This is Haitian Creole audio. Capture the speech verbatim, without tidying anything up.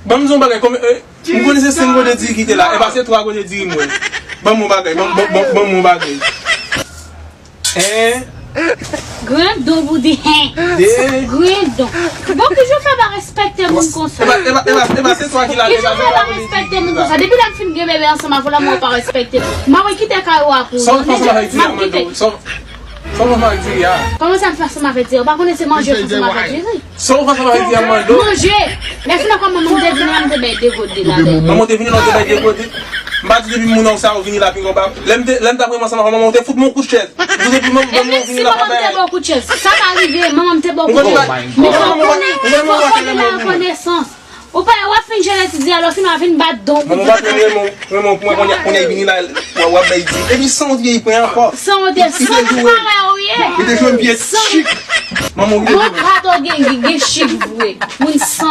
Ban m di yon bagay, kòm, eh, m konnen se senk gode diri ki te la, e pa se twa gode diri m wè. Ban m yon bagay, ban, ban, ban, ban m yon bagay. Hein? Grandon pou di hen. Grandon. Bon, ki jan w fè pa respekte moun konsa? E pa, e pa, e pa, e pa se twa ki la, ki jan w fè pa respekte moun konsa? Depi lè m fin gen bebe ansanm avè w la, mwen pa respekte. M ap kite kay ou a pou ou. Sa w fè ansanm avèk diri a, m ap kite. Sa w fè ansanm avèk diri a? Kòman sa m fè ansanm avèk diri a? Ou pa konnen se manje w fè ansanm avèk diri? Sa w fè ansanm avèk diri a, m mande w. Manje! Lè fin ankò manman m te vini la, m te bay de gode la. Manman w te vini la, w te bay de gode. M pa di depi moun nan sa yo vini la pi konba. Lè m te, lè m t ap renmen ansanm avè w, manman w te fout mwen yon kout chèz. Ou te di manman, manman w vini la pa bay. Manman m te ba w kout chèz. Sa ka rive, manman m te ba w kout chèz. Men fò w konnen, fò w konnen la rekonesans. Ou pa wè w ap fin jere ti dyalòg, fin w ap vin bat don. Manman w pa t renmen w, renmen w pou mwen, kounye a, kounye a vini la, w ap bay di. Epi san w te pran ankò. San w te, san w parèy ou ye. Li te jwe m pye chik. Manman w te. Mwen pa to gen, gen chik vre. Moun san